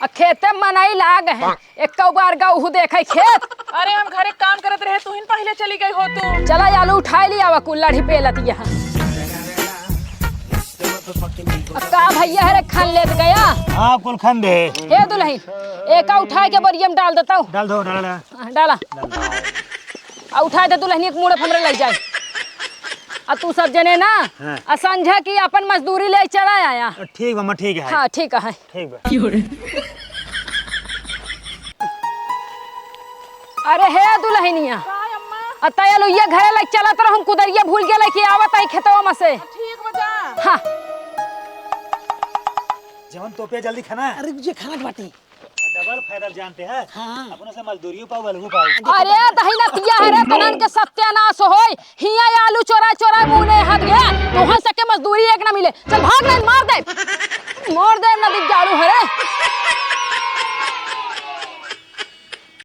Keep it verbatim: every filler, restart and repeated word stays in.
आ खेते मनई लाग है, एक्को बार गऊ देखै खेत। अरे हम घरे काम करत रहे, तू ही पहिले चली गई हो तू। चला आलू उठाई लियावा, कुल लड़ी पेलत यहाँ। अब का भैया है रे, खन लेत गया? हाँ, कुल खन दे। हे दुलहिन, एका उठाए के बोरिया में डाल देता हूँ। डाल दो, डाल, डाल। हाँ, डाला। आ उठाए दे दुलहिन, एक मुड़े हमरे लग जाए। आ तू सब जने ना, हाँ। आ संझा की अपन मजदूरी ले चला आया। ठीक बा, मैं ठीक है। हाँ, ठीक है। ठीक बा। अरे हे दुलहिनिया, का अम्मा? आ तैलो ये घरे लग चलत रहो, हम कुदरिया भूल के लेके आवत आई खेतवा में से। ठीक बा जा। हाँ। जवन तोपे जल्दी खाना। अरे तुझे खाना के बाटी। डबल फायदा जानते हैं। हाँ। अपनों से मजदूरियों पाओ, बलहू पाओ। अरे दहिना तिया हरे तनन के सत्यानाश होय। हिया आलू चोरा चोरा मुँह ने हाथ गया। तोहन सके मजदूरी एक ना मिले। चल भाग नहीं, मार दे। मार दे ना दिख जालू हरे।